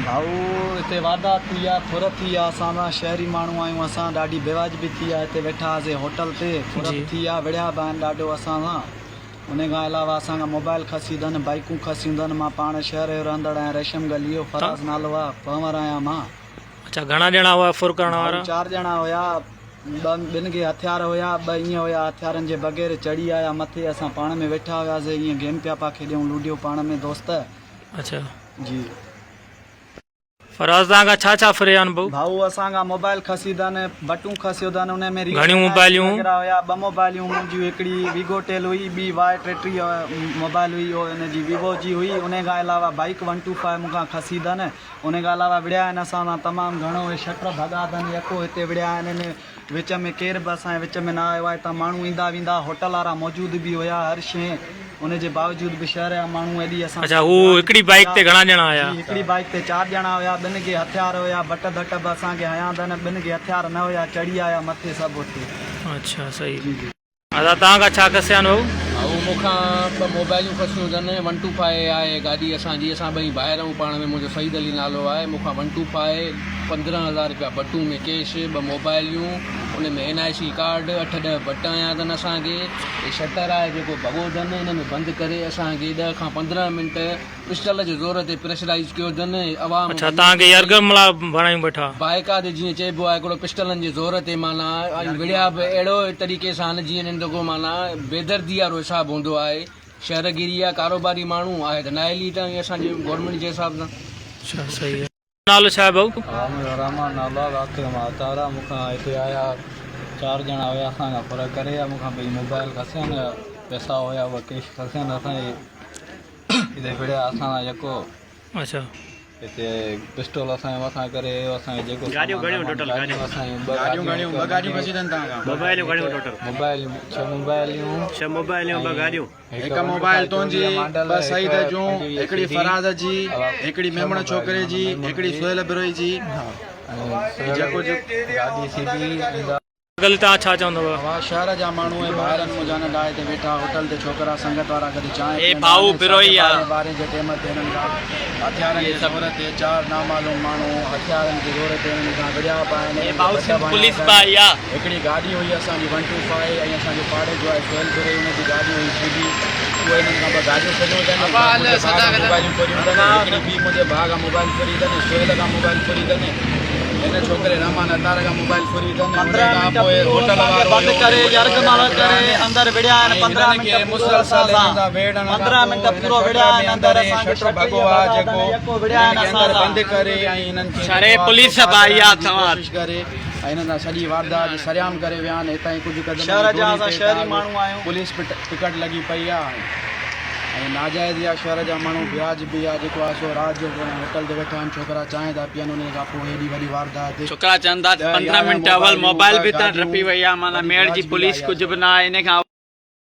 ڀائو هتي واردات ٿي آ ڦر ٿي آ اسان سان شهري ماڻهو آهيون اسان ڏاڍي بيواجبي ٿي آ هتي ويٺا هئاسي هوٽل تي ڦر به ٿي آ وڙهيا به آهن ڏاڍو اسان سان انهي کان علاوه اسان کان موبائل کسي اٿن بائيڪون کسيون اٿن مان پاڻ شهر جو رهندڙ آهيان ريشم گلي جو فراز نالو آ پنهور آهيان مان. اڇا گهڻا ڄڻا هئا ڦر ڪرڻ ڀائو وارا؟ چار ڄڻا هيا ٻه ٻن کي هٿيار هيا ٻه ائين هيا هٿيارن جي بغير چڙهي آيا مٿي اسان پاڻ ۾ ويٺا هياسي ائين گيم پيا پا کيڏيون لوڊيو پاڻ ۾ دوست. اڇا. جي. فراز توهان کان ڇا ڇا ڦريا آهن ڀائو؟ ڀائو اسان کان موبائل کسي اٿن بٽون کسيو اٿن انهي ۾ ريل گهڻيون موبائليون؟ وغيره هيا ٻه موبائليون منهنجيون هڪڙي ويگو ٽيل هئي ٻي واء 33 موبائل هئي اهو ان جي ويوو جي هئي انهي کان علاوه بائيڪ ون ٽو فائيو مون کان کسي اٿن انهي کان علاوه وڙهيا آهن اسان سان تمام گهڻو اهي شٽر ڀڳا اٿن يڪو هتي وڙهيا آهن ان وچ ۾ ڪير به اسان جي وچ ۾ نه آيو آهي هتان ماڻهو ايندا ويندا هوٽل وارا موجود به هيا هر شيء ان جي باوجود به شهر جا ماڻهو ايڏي اسان اڇا هو هڪڙي بائيڪ تي گهڻا ڄڻا آيا؟ جي هڪڙي بائيڪ تي چار ڄڻا هيا ٻن کي هٿيار هيا بٽ ڌٽ به اسان کي هنيا اٿن ٻن کي هٿيار نه هيا چڙهي آيا مٿي سڀ اتي. اڇا صحيح. جي جي. ادا توهان کان ڇا کسيا آهن ڀائو؟ ڀائو مون کان ٻه موبائليون کسيون اٿن ون ٽو فائي آهي گاڏي اسان جي اسان ٻئي ڀائر آهيون پاڻ ۾ منهنجو سعيد علي نالو آهي مون کان ون ٽو فائي 15,000 رپيا بٽون ۾ ڪيش ٻه موبائليون ان ۾ اين آء سي ڪارڊ اٺ ڏهه بٽ هنيا اٿن اسان کي هي شٽر آهي جيڪو ڀڳو اٿن ان ۾ بند ڪري اسان کي ڏهه کان 15 منٽ پسٽل جي زور تي پريشرائيز ڪيو اٿن ۽ عوام اڇا توهان کي يرغملا بڻايون ويٺا. بائيڪاٽ جيئن چئبو آهي هڪڙو پسٽلن جي زور تي معنيٰ ۽ وڙهيا به اهڙو طريقي سان جيئن انهن جو معنيٰ بيدردي وارو حساب هوندو آهي شهرگيري آهي ڪاروباري ماڻهو آهي ته نااهلي ته ۽ اسان جي گورنمينٽ جي حساب سان. اڇا صحيح آهي. نالو ڇا آهي ڀائو؟ ها منهنجو رحمان نالو آهي رات جو مان اتارا مون کان هتي آيا چار ڄڻا هيا اسان کان ڦر ڪري ويا مون کان ٻئي موبائل کسيا نه پئسا هيا اهي ڪيش کسيا نه اسان جي هتي وڙهيا اسان سان يڪو. اڇا. هتي پسٽول اسان جي مٿان ڪري ويو اسان کي جيڪو گاڏيون سامان گهڻيون وامان ٽوٽل گاڏيون اسان جون ٻه گاڏيون گاڏيون گهڻيون ٻه گاڏيون کسي اٿن توهان کان موبائليون گهڻيون ٽوٽل موبائليون ڇهه موبائليون ڇهه موبائليون ٻه گاڏيون هڪ هڪ موبائل تنهنجي، ٻه سعيد جون، هڪڙي فراز جي، هڪڙي ميمڻ ڇوڪري جي، هڪڙي سهيل بروهي جي، جيڪو گاڏي سيڌي. گل توهان ڇا چوندؤ؟ اوهان شهر جا ماڻهو ۽ ڀائرن منهنجا ننڍا هتي ويٺا هوٽل تي ڇوڪرا سنگت وارا گڏ چانهه اي پيئندا ڀائو آهن بروهي ساڍي آ. ٻارهين ٻارهين جي ٽيم تي هنن کان هٿيارن اهي جي سڀ زور تي چار نامعلوم ماڻهو هٿيارن جي زور تي هنن کان وڙهيا به آهن اي هنن کي ڀائو بٽ سنڌ به هنيا پوليس اٿن به آئي آ. هڪڙي گاڏي هئي اسان جي ون ٽو فائي ۽ اسان جي پاڙي جو آهي سهيل بروهي ان جي گاڏي هئي سي ڊي اهي هنن کان ٻه گاڏيون ڦريون اٿن ٻه منهنجي ڀاء کان موبائليون ڦريون اٿن هڪڙي ٻي منهنجي ڀاء کان موبائل ڦري اٿن سهيل کان موبائل ڦري اٿن هن ڇوڪري رحمان عطار کان موبائل ڦري اٿن ان کان پوء هوٽل وارو هيو ان کي ۽ هنن کي مسلسل هنن سان ويڙهڻ کان پوء هن شٽر ۾ اندر هي شٽر ڀڳو آ جيڪو هنن کي اندر بند ڪري ۽ هنن کي جيڪو آ سو کارائڻ جي ڪوشش ڪري ۽ هنن سان سڄي واردات سرعام ڪري ويا آهن هتان ئي ڪجهه قدمن جي دوري تي هتان پوليس پڪٽ لڳي پئي آ ۽ ناجائز يا شهر جا ماڻهو بياج به يا جيڪو آ سو رات جو هوٽل تي ويٺا آهن ڇوڪرا چانهه ٿا پيئن انهي کان پوء هيڏي وڏي واردات ڇوڪرا چون ٿا 10 15 11 منٽ اول موبائليون موبائل ٻه به تان گاڏيون ٽپي وئي آ معنيٰ وڏي ميڙ جي بياج به پوليس آئي آ. ڪجهه به نه آهي انهي کان.